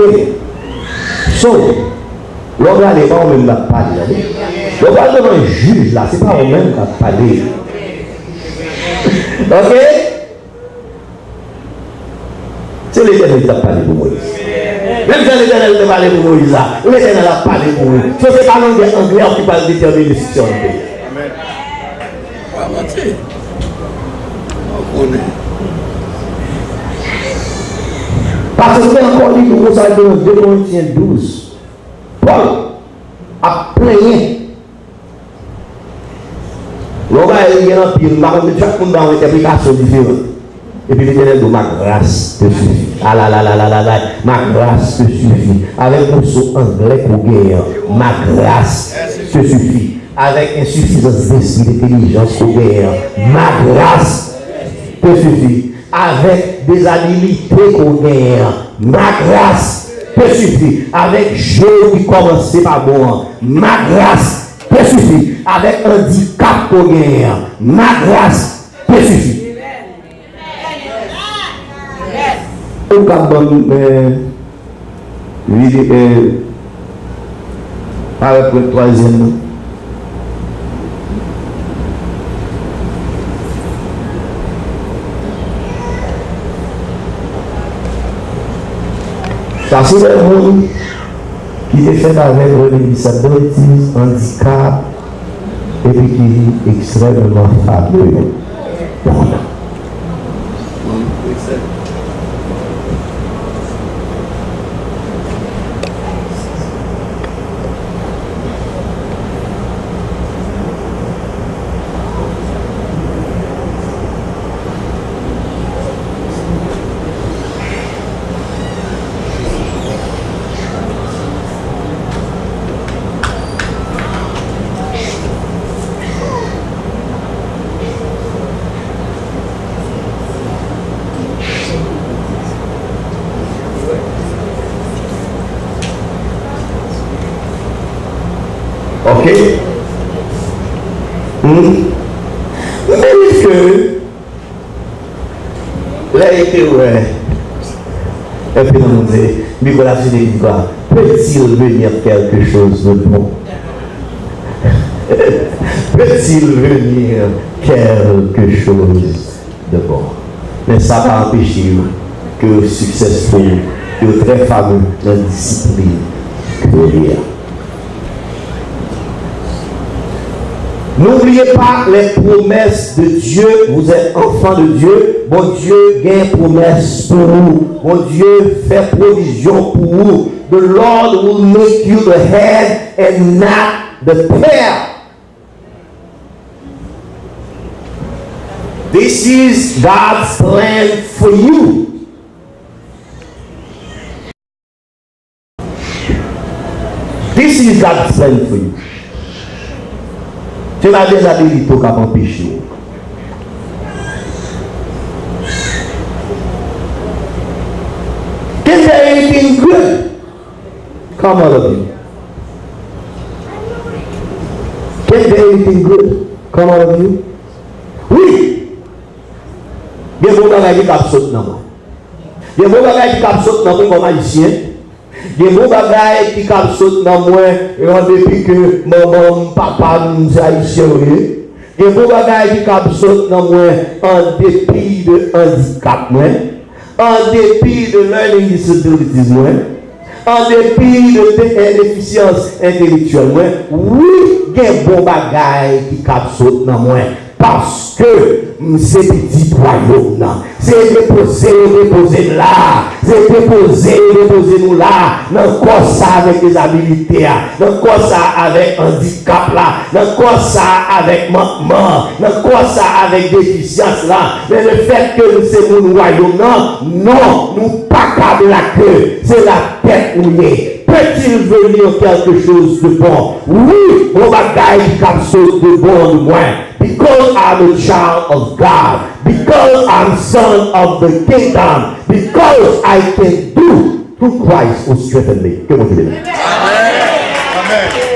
So, lè w prale, e pa ou menm k ap pale, tande. Lè w pral devan jij la, se pa ou menm k ap pale. Ok? Se Letènèl ki t ap pale pou Moyiz. Menm jan Letènèl te pale pou Moyiz la, Letènèl ap pale pou ou. So, se pa langè anglè w ki pral detèmine si w se yon peyi. Amèn. Pa manti. Ou konnen. Paske se ankò li nou konsa nan de Korentyen douz. Pòl ap plenyen. Lè w bay li gen anpil, m pa konn, chak moun ba yon entèpretasyon diferan. Epi Letènèl di w, "Ma grâce te suffit." Alalalalala, "Ma grâce te suffit." Avèk moso anglè ke w genyen an, "Ma grâce te suffit." Avèk ensifizans despri, dentèlijans ke w genyen an, "Ma grâce te suffit." Avèk dezabilite ke w genyen an, "Ma grâce te suffit." Avèk je w ki kòmanse pa bon an, "Ma grâce te suffit." Avèk andikap ke w genyen an, "Ma grâce te suffit." Ou ka ban m, eh, vide, eh, PowerPoint twazyèm nan. Sa se lè moun ki te fèt avèk learning disabilities, andikap, epi ki ekstrèmeman fable. Ok? Hmm? M believe ke lè yo te wè epi nan moun se Nicolas Philippe va, peut-il venir quelque chose de bon? Peut-il venir quelque chose de bon? Men sa pa anpeche yo ke yo successful, ke yo trè fameux nan disiplin ke yo ye a. N'oubliez pas les promesses de Dieu, vous êtes enfant de Dieu, Bondye gen pwomès pou ou. Bondye fè pwovizyon pou ou. The Lord will make you the head and not the tail. This is God's plan for you. This is God's plan for you. Se pa dezabilite w k ap anpeche w. Can there anything good come out of you? Can there anything good come out of you? Wi! Gen bon bagay ki kab sot nan mwen. Gen bon bagay ki kab sot nan mwen kòm Ayisyen. Gen bon bagay ki kab sot nan mwen, an depi ke manman m, papa m se Ayisyen yo ye. Gen bon bagay ki kab sot nan mwen, an depi de andikap mwen, an depi de learning disabilities mwen, an depi de de-, defisyans entelektyèl mwen. Wi, gen bon bagay ki kab sot nan mwen. Paske m se pitit wayòm nan. Se depoze yo depoze m la. Se depoze yo depoze nou la. Nan kò sa avèk dezabilite a. Nan kò sa avèk andikap la. Nan kò sa avèk mankman. Nan kò sa avèk defisyans la. Men lefètke nou se moun wayòm nan, non, nou pa ka blake. Se latèt nou ye. Peut-il venir quelque chose de bon? Wi, yon bagay ki kab sot de bon de mwen. Because I'm a child of God. Because I'm son of the kingdom. Because I can do through Christ who strengthen me. Ke Bondye beni. Amen.